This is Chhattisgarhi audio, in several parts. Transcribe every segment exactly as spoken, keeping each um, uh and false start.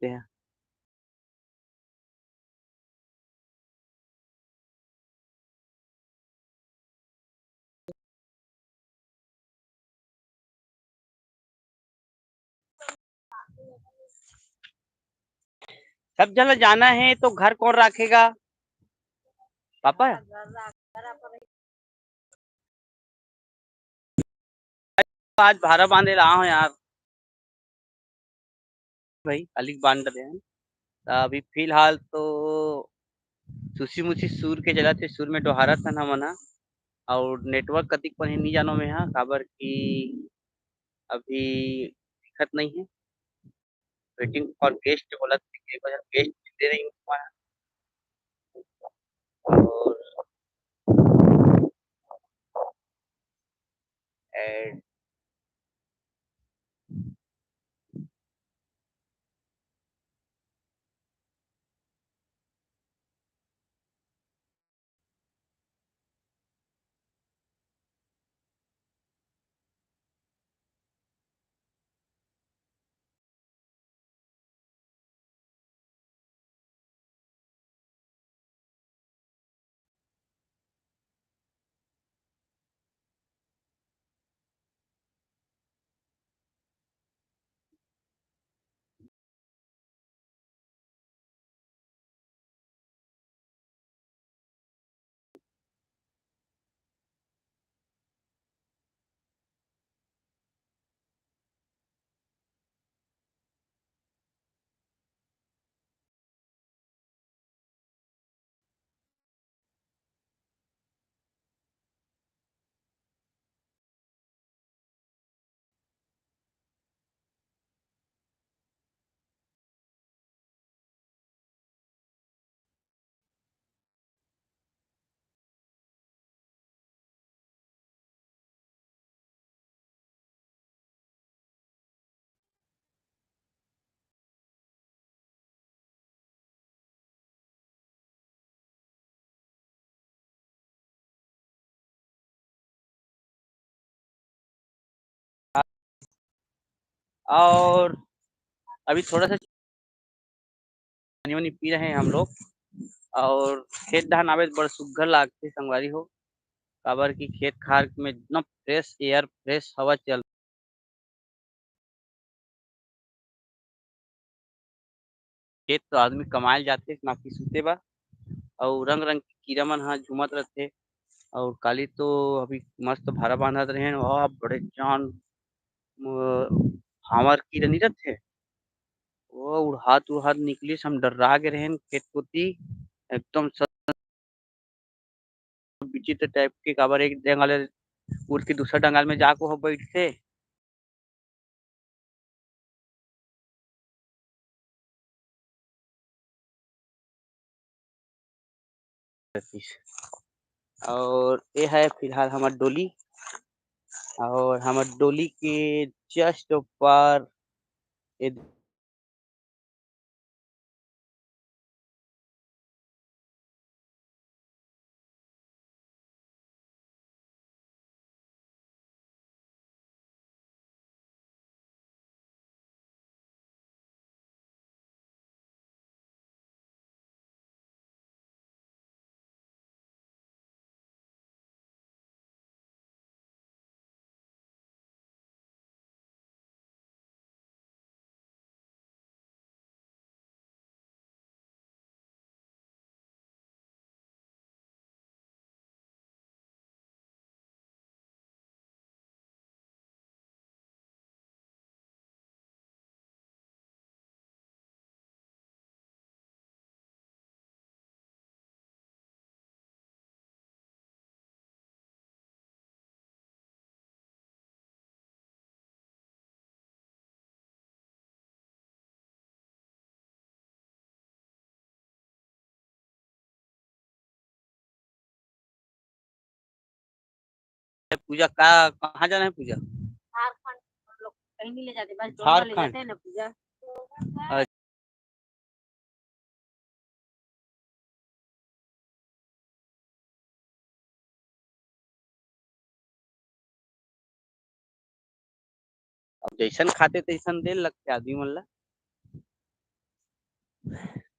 सकते हैं। सब झन ला जाना है तो घर कौन राखेगा? पापा? आज भारा बांधे ला आए हो यार। भाई, अलिक बांध रहे हैं। त अभी फिलहाल तो सुसी मुसी सुर के चलत हे, सुर में डोहारत हन हमन ह। अउ network कतिक पन हे नी जानो में ह, काबर कि अभी दिखत नहीं है। Waiting for guest बोलत हे, एक झन guest दे रही हूँ मैं। और add और अभी थोड़ा सा पानी वानी पी रहे हैं हम लोग। और खेत धान आवे त बड़ सुग्घर लागथे संगवारी हो, काबर कि खेत खार में एकदम fresh air, fresh हवा चल। खेत तो आदमी कमाए ल जाथे, ना कि सुते बर। अउ रंग-रंग के कीरा मन ह झूमत रथे। अउ काली तो अभी मस्त भारा बांधत रहेन, वाह, बड़े जान, अ, भांवर कीरा नी रथे, वो उड़हात-उड़हात निकलिस, हम डर्रा गे रहेन खेत कोती, एकदम स-, विचित्र type के, काबर एक डंगाल उड़ के दूसरा डंगाल में जाके ओह बइठथे। और ये है फिलहाल हमर डोली, और हमर डोली के just ऊपर ये पूजा का, कहाँ जाना है पूजा? झारखंड। हम लोग कहीं नहीं ले जाते, बस डोलमा ले झारखंड। जाते हैं ना पूजा। अच्छा। अब जैसन खाते तैसन दे लगते आदमी मन ला।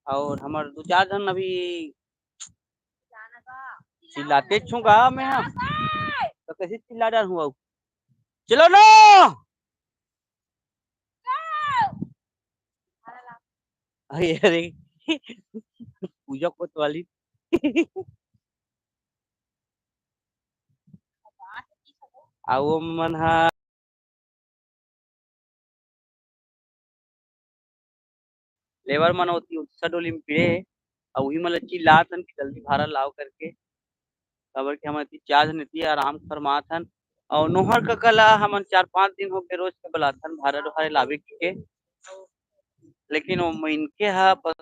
और हमर दू चार झन अभी चिल्लाते छूंगा मैं ह, तो कैसे चिल्ला डार हूँ? चलो ना। अरे, अरे, पूजा कोतवाली। आ वो मन ह लेबर मन होती उत्सा डोली में भिड़े हे, अउ उही मन ल चिल्लात हन कि जल्दी भारा लाओ करके, काबर कि हमन इतनी चार झन इतनी आराम फरमात हन। अउ नोहर कका ला हमन चार पांच दिन हो गए रोज के बलाथन भारा डोहारे लावे के, लेकिन वो मनखे ह बस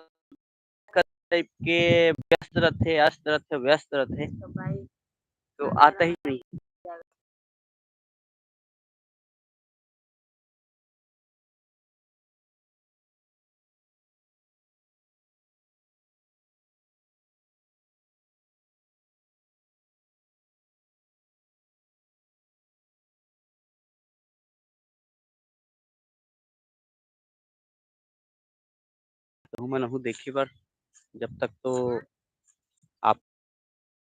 टाइप के व्यस्त रथे, अस्त रथे, व्यस्त रथे, तो आता ही नहीं। तो हमन अहू देखे बर, जब तक तो आप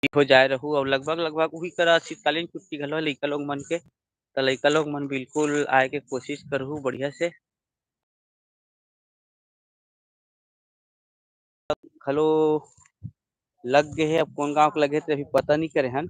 ठीक हो जाए रहू। और लगभग लगभग उही करा शीतकालीन छुट्टी घलो हे लइका लोग मन के, त लइका लोग मन बिल्कुल आए के कोशिश करहू बढ़िया से। घलो लग गए हे, अब कौन गांव के लगे हे, ते अभी पता नहीं करे हन।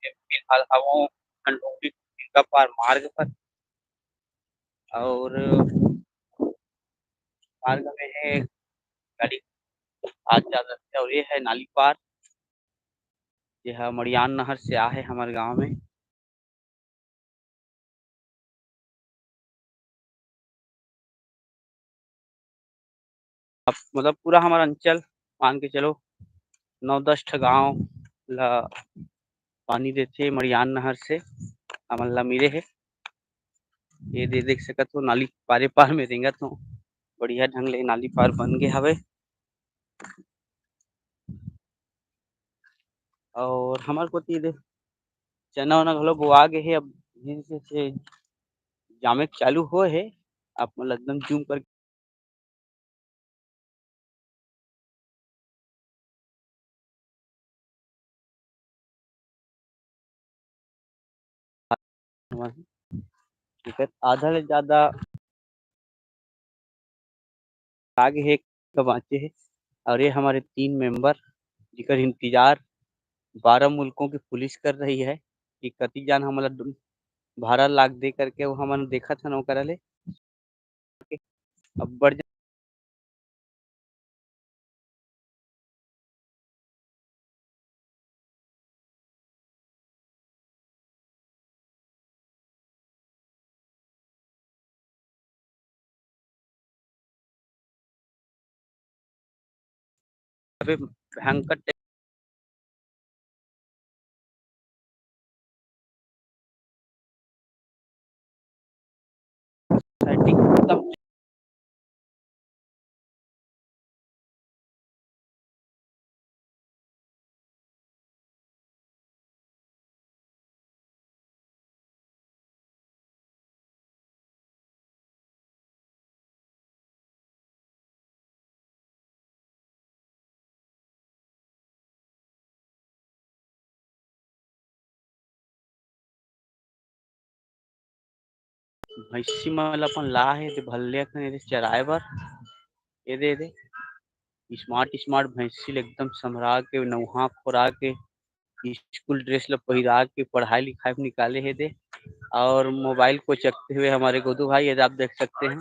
फिलहाल हवों खंडोली का पार मार्ग पर, और मार्ग में है गाड़ी आज जा सकते हैं। और ये है नाली पार, ये है मड़ियान नहर से आ है हमारे गांव में। अब मतलब पूरा हमारा अंचल मान के चलो नौ दस ठो गांव ला पानी देथे मड़ियान नहर से, हमन ला मिले हे। ये दे देख सकत हो, नाली पारे पार में रेंगत हो, बढ़िया ढंग ले नाली पार बन गे हवे। और हमर कोती दे चना वना घलो बोआ गे हे, अब धीरे से जामे के चालू होए हे। आप मन ल एकदम जूम करके आधा ले ज्यादा आगे हे, एक बाँचे हे। और ये हमारे तीन मेंबर, जिकर इंतजार बारह मुल्कों की पुलिस कर रही है कि कति जान हमला दु-, भारा लाग दे करके वो हमन देखत हन ओकरा ले। अब्बड़ अबे भयंकर टे- Setting एकदम भैंसी मन ल अपन ला हे, ते भल्ले अकन एदे चराए बर। एदे, एदे, smart, smart भैंसी ल एकदम संभरा के, नउहा खोरा के, school dress ल पहिरा के, पढ़ाई लिखाई में निकाले हे दे। और mobile को चकते हुए हमारे गोदू भाई, ये आप देख सकते हैं,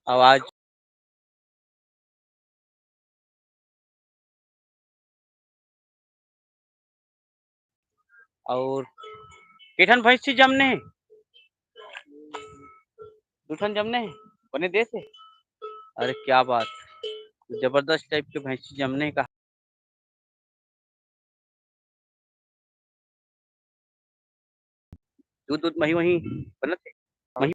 आवाज और के ठन भैंसी जमने हे? दू ठन जमने हे? बने देत हे? अरे क्या बात, जबरदस्त type के भैंसी जमने हे का। दूध, दूध, मही, वही बनत हे। मही।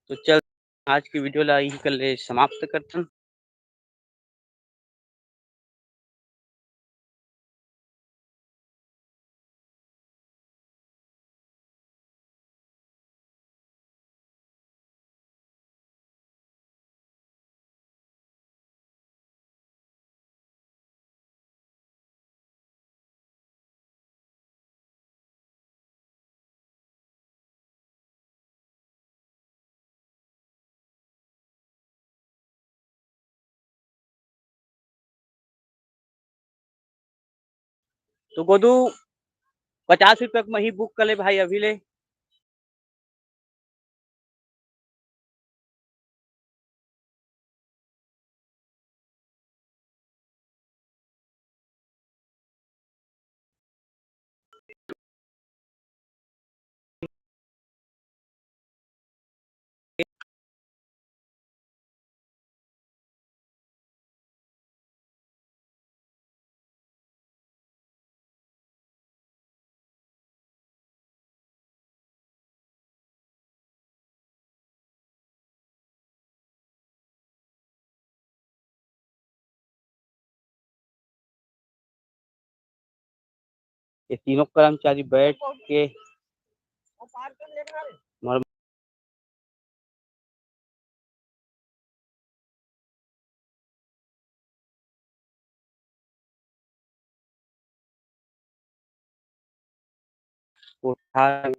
तो चल, आज की video ला यही कर ले, समाप्त करथन। तो गोदू, पचास रुपया के मही book कर ले भाई अभी ले। ये तीनों कर्मचारी बैठ के मर- उठा